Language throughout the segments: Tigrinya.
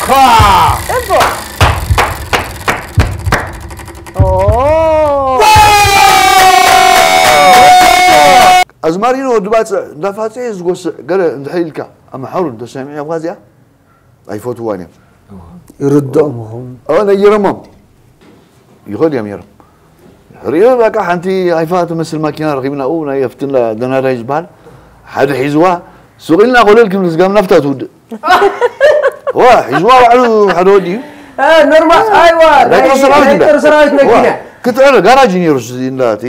ጽቡቕ። ኦ። ኣዝማሪኖ ወዲ ባጽዕ እንዳፋጽዐ ዝጎስዕ ገለ እንድሕር ኢልካ ኣምሓሩ እንተሰሚዐ እኳ እዚኣ ኣይፈትዋን እዮም። ይርድኦም ይኸውን። ኦ፣ ነጊሮሞም። ይኸዱ እዮም ነይሮም። ሪኦ በቃ ሓንቲ ኣይፋ ትመስል ማኪና ረኺብና፣ ኡ፣ ናይ ኣፍትና ደናዳይ ዝበሃል ሓደ ሒዝዋ፣ ሱቕ ኢልና ኮለል ክንብል ስጋብ ናፍታ ትውድእ። ዋ፣ ሒዝዋ ባዕሉ ሓደ ወዲ እዩ። እ፣ ኖርማል፣ ኣይዋ፣ ናይ ናይ ጦር ሰራዊት ናይ እንዳ። ጦር ሰራዊት ዋ፣ መኪና። ክትዕረ ጋራጅ ነይሩ፣ እዚ እንዳ፣ እቲ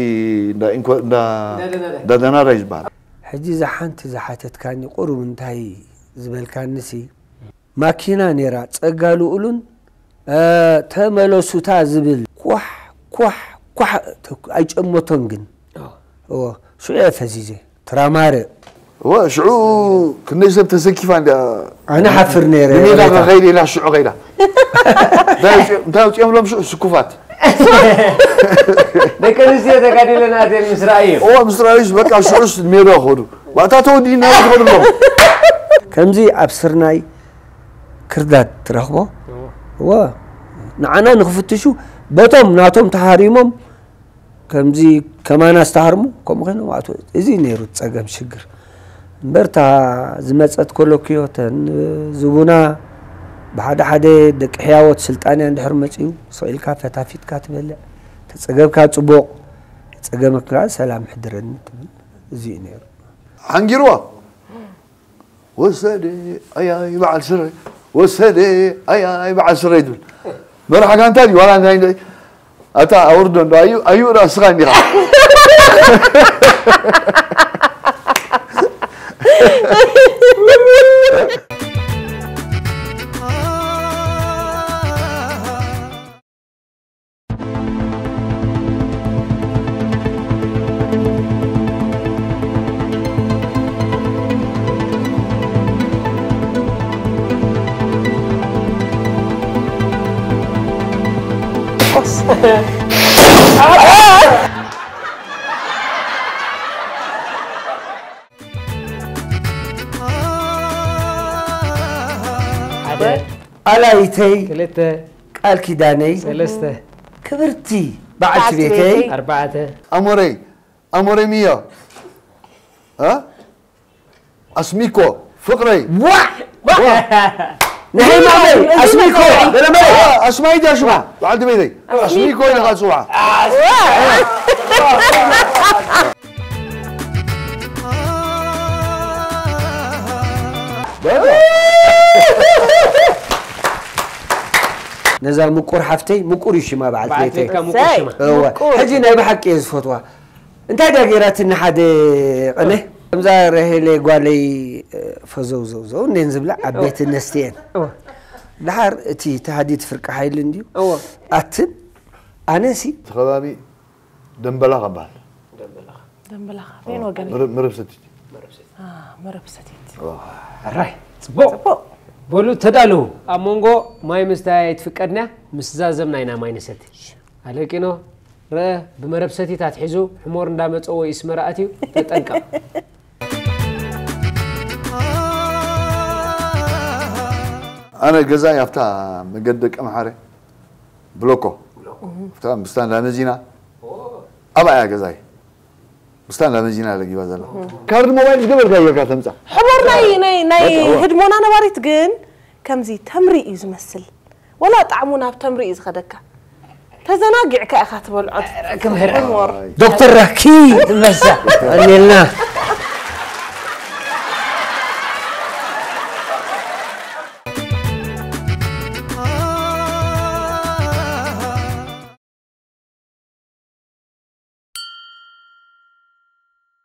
እንዳ ኢንኮ-፣ እንዳ፣ እንዳ ደናዳይ። እንዳ ደናዳይ ዝበሃል። ሕጂ እዛ ሓንቲ ዝሓተትካኒ ቁሩብ እንታይ ዝበልካንሲ፣ ማኪና ነይራ፣ ጸጋ ልኡሉን፣ እ፣ ተመለሱታ ዝብል ኳሕ፣ ኳሕ፣ ኳሕ፣ ተኩ-፣ ኣይጨመቶን ግን። ኦ። እዎ፣ ሽዑ እየ ፈዚዘ። ትራማረ። እወ፣ ሽዑ ክንደይ ሰብ ተሰኪፋ እንድያ። ኣነ ሓፍር ነይረ፣ ንሜዳ ሬታ። ከኸይድ ኢላ ሽዑ ኸይዳ። እንታይ ኣውፂኦም፣ እንታይ ኣውፂኦም ሎም ሽዑ ስኩፋት። ደቂ ኣንስትዮ ተጋዲለን ኣትየን ምስ ረኣዩ። እወ፣ ምስ ረኣዩስ በቃ ሽዑስ ሜዳ ኸዱ። ባእታ ተወዲእና ዝኸዱ ኣለዉ። ከምዚ ኣብ ስርናይ ክርዳድ ትረኽቦ? እዎ። እወ። ንዓና ንኽፍትሹ በቶም ናቶም ተሃሪሞም ከምዚ ከማና ዝተሃርሙ ከምኡ ኮይኖም ኣቶ፣ እዚ ነይሩ ጸገም ሽግር። እምበር እታ ዝመጸት ኮለኩዮ ተን ዝቡና ብሓደ ሓደ ደቂ ሕያዎት ስልጣንያ እንድሕር መጺኡ ስቕ ኢልካ ፈታፊትካ ትበልዕ። ተጸገብካ ጽቡቕ፣ ጸገምካ ሰላም ሕድረኒ ትብል። እዚ እዩ ነይሩ። ሓንጊርዋ። ወሰደ ኣያይ በዓል ስረ፣ ወሰደ ኣያይ በዓል ስረ ትብል። መራሕ ጋንታ ድዩ ዋላ እንታይ እንታይ? ኣታ ኣውርዶ እንዶ ኣዩ፣ ኣዩ ዳ ንስኻ እንዲኻ። ሓደ። ኣላይተይ። ክልተ። ቃል ኪዳነይ። ሰለስተ። ክብርቲ በዓልቲ በዓልቲ ቤተይ። ቤተይ። ኣርባዕተ። ኣሞረይ፣ ኣሞረይ ሚዮ። እ? ኣስሚኮ፣ ፍቕረይ። ዋ! ዋ! ንሃይማኖተይ፣ ኣስሚኮ፣ በለመለ። ዋ! ኣስማይ ድያ ሽማ? በዓልቲ ቤተይ። ኣስሚኮ ኢልኻ ጽውዓ። ነዛ ምቁር ሓፍተይ፣ ምቁር እዩ ሽማ በዓልቲ በዓልቲ ቤተይ። ቤትካ ምቁር ሽማ። እወ። ምቁር። ሕጂ ናይ ብሓቂ እየ ዝፈትዋ። እንታይ ድያ ገይራትኒ ሓደ ቅነ? ከምዛ ረሄለ ጓለይ፣ እ፣ ፈዘው ዘው ዘው እኔን ዝብላ ዓበይቲ እወ። ነስቲ እየን። እወ። ድሓር እቲ ተሃዲድ ፍርቂ ሓይሊ እንድዩ። እወ። ኣትን ኣነሲ እቲ ከባቢ ደምበላ ከበሃል። ደምበላ ካፌን ወገን። መረብ፣ መረብ ሰቲት። አ፣ መረብ ሰቲት። ኦ። ኣራይ፣ ጽቡቕ። ጽቡቕ። በሉ ተዳለዉ። ኣብ መንጎ ማይ ምስታይ ኣይትፍቀድና፣ ምስ ዛዘምና ኢና ማይ ንሰቲ። ኣለቂኖ፣ ረአ፣ ብመረብ ሰቲት ኣትሒዙ፣ ሕሞር እንዳመጸዎ ይስመራ ኣትዩ፣ ተጠንቀቕ። ኣነ ገዛይ ኣብታ መገዲ ደቀምሓረ፣ ብሎኮ። ብሎኮ። ኣብታ ምስታ እንዳ መዚና፣ ኦ። ኣብኣ እያ ገዛይ። ምስታ እንዳ መዚና ለጊባ ዘላ። ካርድ ሞባይል ዝገበርካ ጌርካ ተምጻእ። ሕቦር ናይ፣ ናይ፣ ናይ በቃ፣ እወ። ህድሞና ነባሪት ግን ከምዚ ተምሪ እዩ ዝመስል። ወላ ጣዕሙ ናብ ተምሪ እዩ ዝኸደካ። ተዘናጊዕካ ኢኻ ትበልዖ። ክምህር። ሕሞር። ዶክተር ራኪ ትመሳ። ቀኒልና።